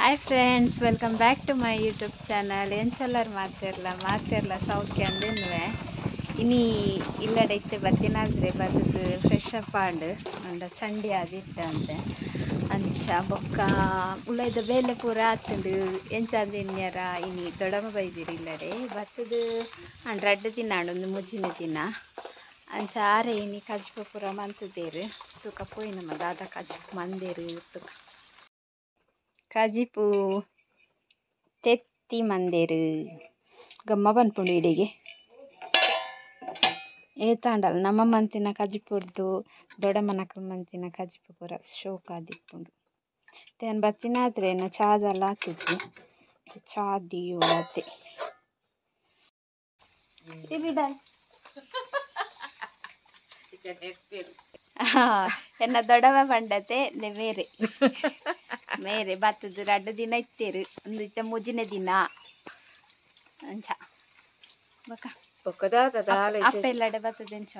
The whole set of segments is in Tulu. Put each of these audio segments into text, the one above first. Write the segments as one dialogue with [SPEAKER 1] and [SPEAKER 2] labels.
[SPEAKER 1] Hi friends, welcome back to my YouTube channel. ಎಂಚೊಲ್ಲರ್ ಮಾತೆರ್ಲ ಮಾತೆರ್ಲ ಸೌಖ್ಯ ಅಂದಿನ್ವೆ. ಇನಿ ಇಲ್ಲಡೆ ಇತ್ತೆ ಬತ್ತಿನಾದ್ರೆ ಬತ್ತದು ಫ್ರೆಶ್ ಅಪ್ ಆಂಡ್ ಅಂಡ ಚಂಡಿ ಆದಿತ್ತಂತೆ. ಅಂಚ ಬೊಕ್ಕ ಉಲೈದ ಬೇಲೆ ಪೂರ ಆತುಂಡು. ಎಂಚ ಅಂದಿನ್ಯರ ಇನಿ ದೊಡಮ ಬೈದಿರಿ ಇಲ್ಲಡೆ ಬತ್ತದು ಅಂಡ್ ರಡ್ಡ್ ದಿನ ಆಂಡ್ ಒಂದು ಮುಜಿನ ದಿನ. ಅಂಚ ಆರೆ ಇನಿ ಕಜಿಪು ಪೂರ ಮಂತುದೇರು ತುಕ ಪೋಯಿ ನಮ್ಮ ದಾದ ಕಜಿಪು ಮಂದೇರು ತುಕ ಕಜಿಪು ತೆತ್ತಿ ಮಂದೇರು ಗಮ್ಮ ಪನ್ಪುಂಡು ಇಡೆಗೆ ಏತಾಂಡಲ ನಮ್ಮ ಮಂತಿನ ಕಜಿಪುರ್ದು ದೊಡ್ಡಮ್ಮನಕುಲು ಮಂತಿನ ಕಜಿಪು ಪೂರ ಶೋಕಾದಿಪ್ಪುಂಡು. ತೇನ್ ಬತ್ತಿನಾದ್ರೆ ನ ಚಾದಲ ಆತಿದ್ವಿ ಚಾ ದಿಯೋಳತೆ ಎನ್ನ ದೊಡವ ಪಂಡತೆ ಮೇರೆ ಮೇರೆ ಬತ್ತದು ರಡ್ಡು ದಿನ ಇತ್ತೇರು ಒಂದು ಇತ್ತ ಮುಜಿನ ದಿನ ಅಂಚ ಬೊಕ್ಕ ಅಪ್ಪ ಇಲ್ಲಡೆ ಬತ್ತದ ಎಂಚ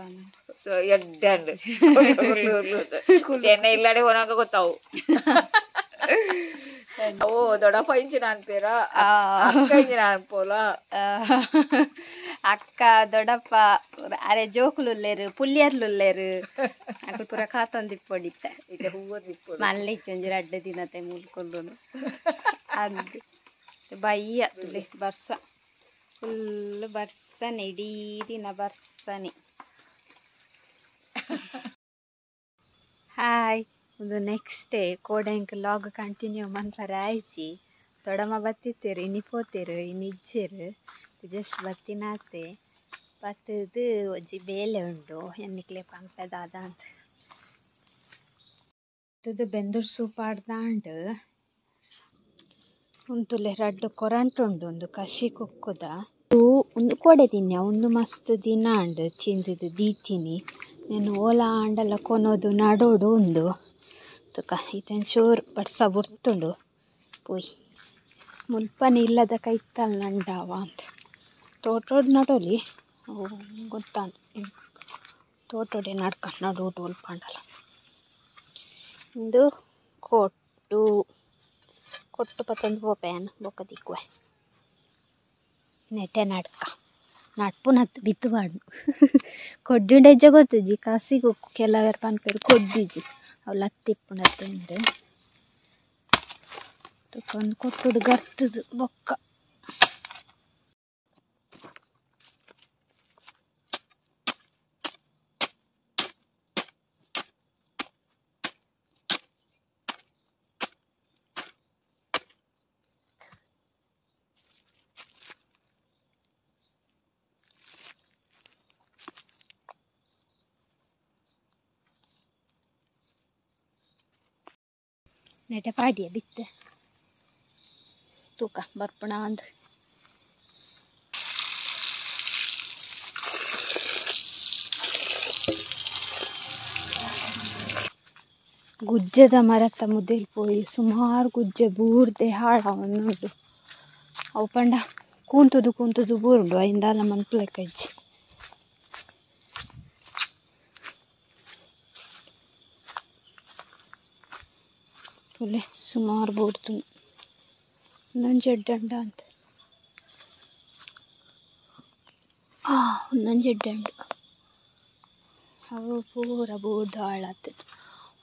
[SPEAKER 2] ಎಣ್ಣೆ ಇಲ್ಲಡೆ ಹೋನಾಗ ಗೊತ್ತಾವು. ಓ ದೊಡ್ಡಪ್ಪ ಇಂಚಿನ ಅನ್ಪೇರ ಅಕ್ಕ ಇಂಚಿನ ಅನ್ಪೋಲ
[SPEAKER 1] ಅಕ್ಕ ದೊಡ್ಡಪ್ಪ ಅರೆ ಜೋಕುಲುಲ್ಲೇರು ಪುಲ್ಯರ್ಲುಲ್ಲೇರು ಅಕುಲು ಪೂರ ಕಾತೊಂದಿಪ್ಪೊಡಿತ್ತೆ ಮಲ್ಲೆ ಒಂಜಿ ರಡ್ಡ್ ದಿನತೆ ಮುಲ್ಕೊಲ್ಲುನು ಅಂದ್ ಬಯ್ಯ ತುಲೆ ಬರ್ಸ ಫುಲ್ ಬರ್ಸನೆ ಇಡೀ ದಿನ ಬರ್ಸನೆ. ಹಾಯ್, ಒಂದು ನೆಕ್ಸ್ಟ್ ಡೇ ಕೋಡೆಂಕ್ ಲಾಗ್ ಕಂಟಿನ್ಯೂ ಮನ್ಪರೆ ಆಯ್ಚಿ. ದೊಡಮ ಬತ್ತಿತ್ತೇರು ಇನಿ ಪೋತೇರು ಇನಿ ಇಜ್ಜೇರು ಜಸ್ಟ್ ಬತ್ತಿನಾತೆ ಬತ್ತದು ಒಂಜಿ ಬೇಲೆ ಉಂಡು ಎನ್ನಿಕ್ಲೆ ಪಂಪೆ ದಾದ ಅಂತ ಬೆಂದೂರು ಸೂಪ್ ಆಡ್ದಾಂಡ್ ಉಂತುಲೆ ರಡ್ಡು ಕೊರಂಟು ಉಂಡು ಒಂದು ಕಸಿ ಕುಕ್ಕುದ ಒಂದು ಕೋಡೆ ತಿನ್ಯ ಒಂದು ಮಸ್ತ್ ದಿನ ಅಂಡ್ ತಿಂದಿದ್ದು ದೀತೀನಿ నేను ಓಲ ಆಂಡಲ ಕೊನೋದು ನಡೋಡು ಉಂದು ತುಕ ಇತೊಂಚೂರು ಬರ್ಸ ಬುರ್ತುಂಡು ಪೋಯ್ ಮುಲ್ಪನೆ ಇಲ್ಲದ ಕೈತಲ್ ನಂಡಾವ ಅಂತ ತೋಟೋಡು ನಡೋಲಿ ಗೊತ್ತಾಂದು ತೋಟೋಡೆ ನಡ್ಕ ನಡೋಡು ಉಲ್ಪಾಂಡಲ ಇಂದು ಕೊಟ್ಟು ಕೊಟ್ಟು ಪತ್ತೊಂದು ಪೋಪೆಯನ್ ಬೊಕ್ಕ ದಿಕ್ಕುವೆ ನೆಟೆ ನಡ್ಕ ನಟ್ಪುನತ್ತು ಬಿತ್ತು ಪಾಡು ಕೊಡ್ಡುಂಡ ಹೆಜ್ಜೆ ಗೊತ್ತುಜ್ಜಿ ಕಾಸಿಗೆ ಕೆಲವರು ಪನ್ಪೇರು ಕೊಡ್ಡುಜ್ಜಿ ಅವು ಲತ್ತಿಪ್ಪುನತ್ತೆ ಉಂಡು ತುಕೊಂದು ಕೊಟ್ಟುಡು ಗರ್ತದು ಬೊಕ್ಕ ನೆಟೆ ಪಾಡಿಯ ಬಿತ್ತು ತೂಕ ಬರ್ಪಣ ಅಂದ್ ಗುಜ್ಜೆದ ಮರತ್ತ ಮುದ್ದೆಲ್ ಪೋಯಿ ಸುಮಾರು ಗುಜ್ಜೆ ಬೂರ್ದೆ ಹಾಳಾವೊಂದುಂಡು ಅವು ಪಂಡ ಕೂಂತುದು ಕೂಂತುದು ಬೂರುಂಡು ಐಂದಾಲ ಮನ್ಪುಲೆಕ್ಕ ಇಜ್ಜಿ. ತುಲೆ ಸುಮಾರು ಬೂರ್ತುಂಡು ಒಂದೊಂಜಿ ಎಡ್ಡೆ ಅಂತ ಒಂದೊಂಜಿ ಎಡ್ಡೆ ಉಂಡು ಅವು ಪೂರ ಬೂರ್ದು ಹಾಳಾತುಂಡು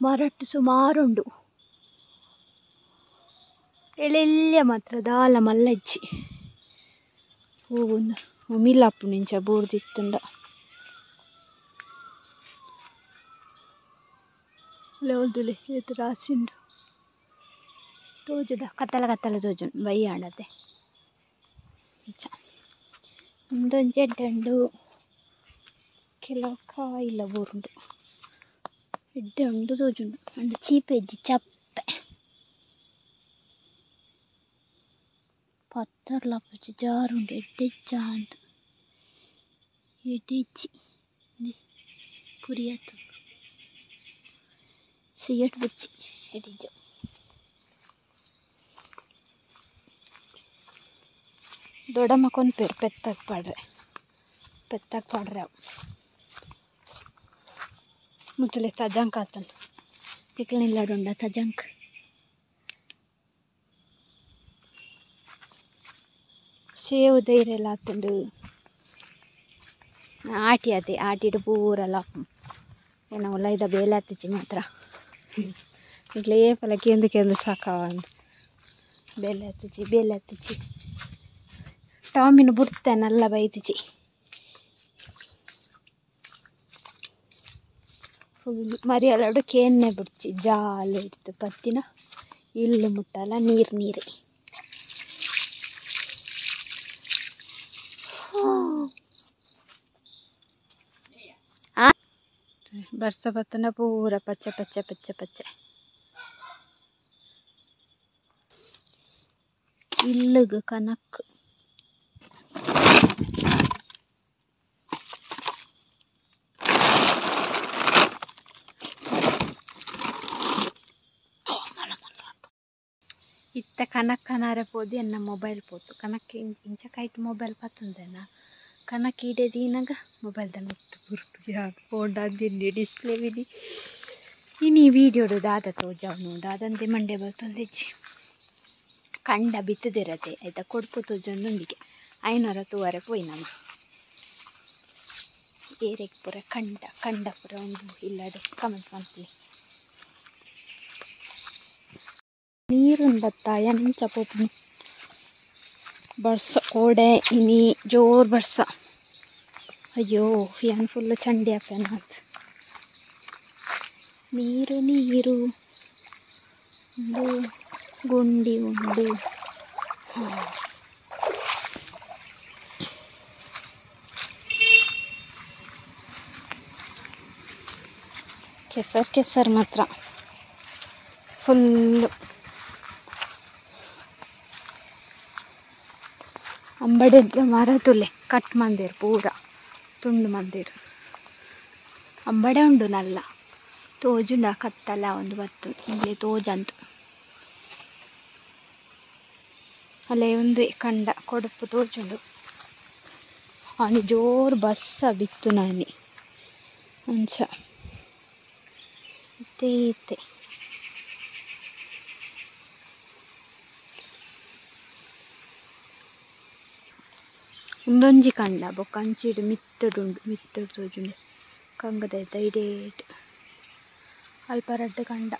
[SPEAKER 1] ಮರಟ್ಟು ಸುಮಾರುಂಡು ಎಳೆಲ್ಯ ಮಾತ್ರ ದಾಲ ಮಲ್ಲಜ್ಜಿ ಹೂವು ಉಮಿಲಾಪುಂಡು ಇಂಚ ಬೂರ್ದಿತ್ತುಂಡ ಲೆವಲ್ದುಲೆ ಏತ್ ರಾಸಿ ಉಂಡು ತೋಜುಡ ಕತ್ತಲ ಕತ್ತಲ ತೋಜುಂಡು ಬಯ್ಯ ಆಂಡತೆ ಇಂಚ ಉಂದೊಂಜಿ ಎಡ್ಡೆ ಉಂಡು ಕೆಲವು ಕಾಯಿಲ ಬೂರುಂಡು ಎಡ್ಡೆ ಉಂಡು ತೋಜುಂಡು ಅಂಡ ಚೀಪೆ ಇಜ್ಜಿ ಚಪ್ಪೆ ಪತ್ತರ್ಲ ಪೂಜಿ ಜಾರುಂಡು ಎಡ್ಡೆ ಇಜ್ಜಾಂದ್ ಎಡ್ಡೆ ಇಜ್ಜಿ ಪುರಿಯತ್ತು ಸಿಯಟ್ ಬುಚ್ಚಿ ಎಡ್ಡೆ ದೊಡ್ಡಮ್ಮ ಕೊನ್ಪೇರು ಪೆತ್ತಾಗ ಪಾಡ್ರೆ ಪೆತ್ತಾಗ ಪಾಡ್ರೆ ಅವು ಮುತ್ತಲೆ ತಜಂಕ್ ಆತನ್ ತಿಕ್ಲಿಲ್ಲಾಡುಂಡ ತಜಂಕ್. ಸೇವು ಧೈರ್ಯ ಆತುಂಡು ಆಟಿ ಅದೇ ಆಟಿಡು ಪೂರಲ್ಲ ಏನೋ ಉಲೈದ ಬೇಲೆ ಆತಿಜಿ ಮಾತ್ರ ಇಡ್ಲೇ ಫಲ ಕೇಂದು ಕೇಂದು ಸಾಕಾವ ಬೇಲೆ ಆತಿಜಿ ಬೇಲೆ ಆತಿಜಿ ಟಾಮಿನ ಬುಡ್ತಾನಲ್ಲ ಬೈತಿಜಿ ಫುಲ್ ಮರಿಯಲಾಡು ಕೇನ್ನೆ ಬಿಡ್ಚಿ ಜಾಲಿ ಇಡ್ತು ಪತ್ತಿನ ಇಲ್ಲು ಮುಟ್ಟಲ್ಲ ನೀರು ನೀರೇ ಬರ್ಸ ಬತ್ತನ ಪೂರ ಪಚ್ಚೆ ಪಚ್ಚೆ ಪಚ್ಚೆ ಪಚ್ಚೆ ಇಲ್ಲುಗು ಕನಕ್ ಇತ್ತ ಕನಕ್ಕನಾರೆ ಪೋದು ಎನ್ನ ಮೊಬೈಲ್ ಪೋತು ಕನಕ್ ಇಂಚ ಕೈಟ್ ಮೊಬೈಲ್ ಪತ್ತುಂದೇನ ಕನಕ್ ಈಡೆ ದೀನಾಗ ಮೊಬೈಲ್ದ ಮಿತ್ತು ಬುರುಟು ಯಾರು ಫೋನ್ ಡಿಸ್ಪ್ಲೇ ಬಿದಿ ಇನಿ ವೀಡಿಯೋಡು ದಾದ ತೋಜವನು ದಾದಂತೆ ಮಂಡೆ ಬರ್ತೊಂದಿಜ್ಜಿ ಕಂಡ ಬಿತ್ತದಿರತ್ತೆ ಆಯ್ತಾ ಕೊಡ್ಪು ತೋಜೊಂದುಂಡಿಗೆ ಐನೂರ ತೂವರೆ ಪೋಯಿನಮ್ಮ ಏರೆಗ್ ಪೂರ ಕಂಡ ಕಂಡ ಪೂರ ಉಂಡು ಇಲ್ಲಡೆ ಕಮೆಂಟ್ ಮಾಡ್ತೀನಿ ನೀರುಂಡತ್ತಾಯ ನಿಂಚ ಪೋಪುನು ಬರ್ಸ ಕೋಡೆ ಇನಿ ಜೋರು ಬರ್ಸ ಅಯ್ಯೋ ಫ್ಯಾನ್ ಫುಲ್ಲು ಚಂಡಿ ಅಪ್ಪನ ಅಂತ ನೀರು ನೀರು ಒಂದು ಗುಂಡಿ ಉಂಡು ಕೆಸರು ಕೆಸರು ಮಾತ್ರ ಫುಲ್ಲು ಅಂಬಡೆದ ಮರ ತುಲೆ ಕಟ್ ಮಂದಿರ್ ಪೂರ ತುಂಡು ಮಂದಿರ್ ಅಂಬಡೆ ಉಂಡು ನಲ್ಲ ತೋಜುಂಡ ಕತ್ತಲ ಒಂದು ಬತ್ತು ಇಲ್ಲಿ ತೋಜಂತ ಅಲ್ಲೇ ಒಂದು ಕಂಡ ಕೊಡುಪು ತೋಜುಂಡು ಅವನು ಜೋರು ಬರ್ಸ ಬಿತ್ತು ನಾನಿ ಅಂಚ ಇತ್ತೆ ಇತ್ತೆ ಒಂದೊಂಜಿ ಕಂಡ ಬೊಕ್ಕ ಅಂಚಿಡು ಮಿತ್ತಡುಂಡು ಮಿತ್ತಡು ತೋಜುಂಡು ಕಂಗದ ಇಡೇಟ್ ಅಲ್ಪ ರಡ್ಡು ಕಂಡ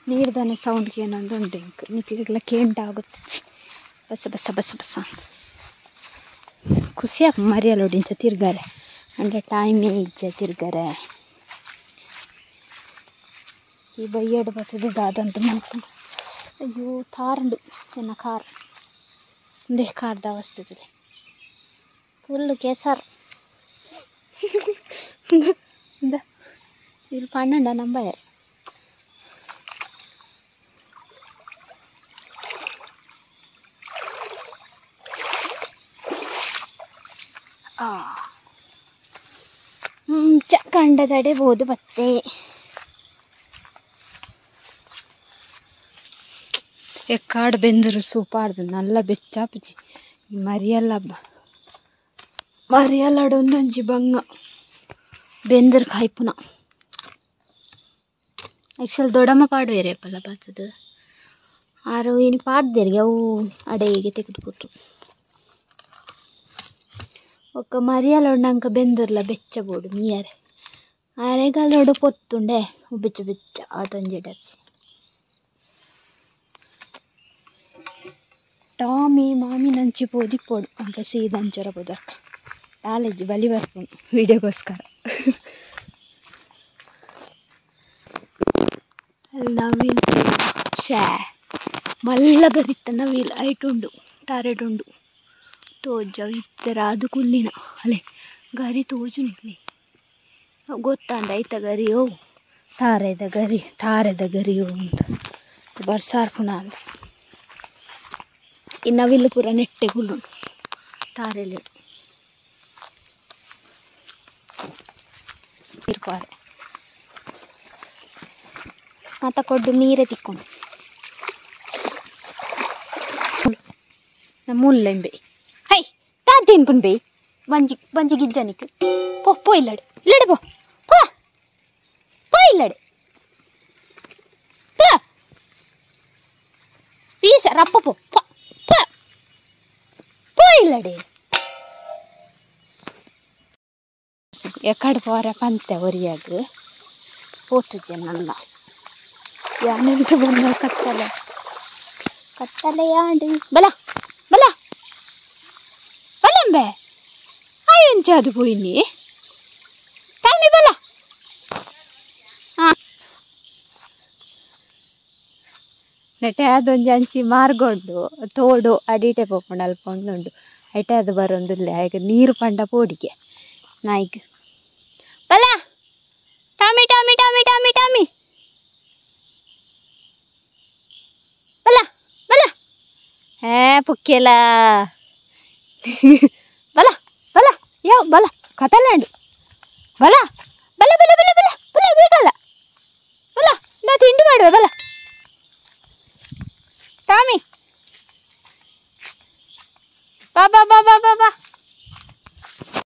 [SPEAKER 1] ನೀರ್ದಾನೆ ಸೌಂಡ್ಗೆ ಏನೊಂದು ಉಂಡು ಇಂಕ್ ನಿಕ್ಲಿಗೆಲ್ಲ ಕೇಂಡ ಆಗುತ್ತೆ ಬಸ ಬಸ ಬಸ ಬಸ ಖುಷಿ ಆಪ ಮರಿಯಲೋಡಿಂಚ ತಿರ್ಗಾರೆ ಅಂದರೆ ಟೈಮೇ ಇಜ್ಜ ತಿರ್ಗಾರೆ ಈ ಬೈಯಡು ಬರ್ತದೆ ದಾದಂತ ಮಲ್ಕೊಂಡು ಅಯ್ಯೋ ತಾರುಂಡು ಎನ್ನ ಕಾರ್ ಒಂದೇ ಕಾರ್ದ ಅವಸ್ಥೆ ತುಲೆ ಫುಲ್ಲು ಕೇಸರ್ ಇಲ್ಲಿ ಪನ್ನಂಡ ನಂಬಯರ್ ಕಂಡದಡೆ ಬೋದು ಬತ್ತೆ ಎಕ್ಕಾಡು ಬೆಂದರು ಸೂಪಾಡ್ದು ನಲ್ಲ ಬೆಚ್ಚಾಪುಜಿ ಮರಿಯಲ್ಲ ಮರಿಯಲ್ಲಡೊಂದೊಂಜಿ ಬಂಗ ಬೆಂದರು ಕಾಯ್ಪುನ ಆ್ಯಕ್ಚುಲಿ ದೊಡ್ಡಮ್ಮ ಪಾಡುವೇರೆ ಪಲ ಬತ್ತದ ಆರು ಏನು ಪಾಡ್ದೇರಿಗೆ ಅವು ಅಡೆಗೆ ತೆಗೆದುಕೊಟ್ಟು ಒಕ್ಕ ಮರಿಯಲೊಂಡಂಕ ಬೆಂದರ್ಲ ಬೆಚ್ಚ ಬೋಡು ಮೀಯರೆ ಅರೆಗಾಲೋಡು ಪೊತ್ತುಂಡೆ ಬೆಚ್ಚ ಬೆಚ್ಚ ಆತೊಂಜಿ ಡಬ್ಸಿ ಟಾಮಿ ಮಾಮಿ ನಂಚಿ ಪೋದಿಪ್ಪೋಡು ಅಂತ ಸೀದ ಅಂಚರ ಪೋದರ್ಕ ಕಾಲೇಜ್ ಬಲಿ ಬರ್ಪುಂಡು ವೀಡಿಯೋಗೋಸ್ಕರ ಅಲ್ಲಿ ನವಿಲ್ ಶ್ಯಾ ಮಲ್ಲ ಗರಿತ್ತ ನವಿಲ್ ಐಟುಂಡು ತಾರೆಡುಂಡು ತೋಜ ಇತ್ತರ ಅದು ಕುಲ್ಲಿನ ಅಲೆ ಗರಿ ತೋಜು ನಿಕ್ಲಿ ಗೊತ್ತಂದ ಐತ ಗರಿಯೋ ತಾರೆದ ಗರಿ ತಾರೆದ ಗರಿಯೋ ಅಂತ ಬರ್ಸಾರ್ಪುಣ ಅಂತ ಈ ನವಿಲು ಪೂರ ನೆಟ್ಟೆ ಗುಲ್ಲು ತಾರೆಲೆ ಇರ್ಪಾರೆ ಮಾತ ಕೊಡ್ಡು ನೀರೇ ತಿಕ್ಕೊಂಡು ಮುಲ್ಲೆಂಬೆ ಹೈ ತಾತೇನು ಪುನ್ಬೆ ಬಂಜಿ ಬಂಜಿ ಗಿಜ್ಜನಿಕ್ ಪೋ ಪೋ ಇಲ್ಲಡೆ ಇಲ್ಲಡೆ ಪೋ ಪೋ ಪೋ ಇಲ್ಲಡೆ ಪೋ ಪೀಸ ರಪ್ಪ ಪೋ ಪೋ ಪೋ ಎಂಚಿಲ್ಲಡೆ ಎಕಡೆ ಪೋರ ಪಂತೆ ಒರಿಯಾಗ ಪೋತುಜೆ ನನ್ನ ಯಾನೆಂತ ಬಂದ ಕತ್ತಲೆ ಕತ್ತಲೆ ಯಾಂಡು ಬಲ ಬಲ ಬಲಂಬೆ ಎಂಚ ಅದು ಪೋಯಿನಿ ಟಾಮಿ ಬಲ ನೆಟೆ ಅದೊಂಜಿ ಅಂಚಿ ಮಾರ್ಗೊಂಡು ತೋಡು ಅಡಿಟೆ ಪೋಪುಂಡು ಅಲ್ಪ ಒಂದುಂಡು ಐಟೆ ಅದು ಬರೊಂದಿಲ್ಲ ಆಯ್ಕೆ ನೀರು ಪಂಡ ಪೋಡಿಗೆ ನಾಯಿಗ್ ಬಲ Tommy Tommy Tommy Tommy Tommy ಬಲ ಬಲ ಹೇ ಪುಕ್ಕೆಲ ಬಲ ಬಲ ಯಾವ ಬಲ ಕತಲಾಂಡು ಬಲ ಬಲ ಬಲ ಬಲ ಬಲ ಬಲ ಬೇಕಲ್ಲ ಬಲ ನಾ ತಿಂಡಿ ಮಾಡುವೆ ಬಲ ಟಾಮಿ ಬಾ ಬಾ ಬಾ ಬಾ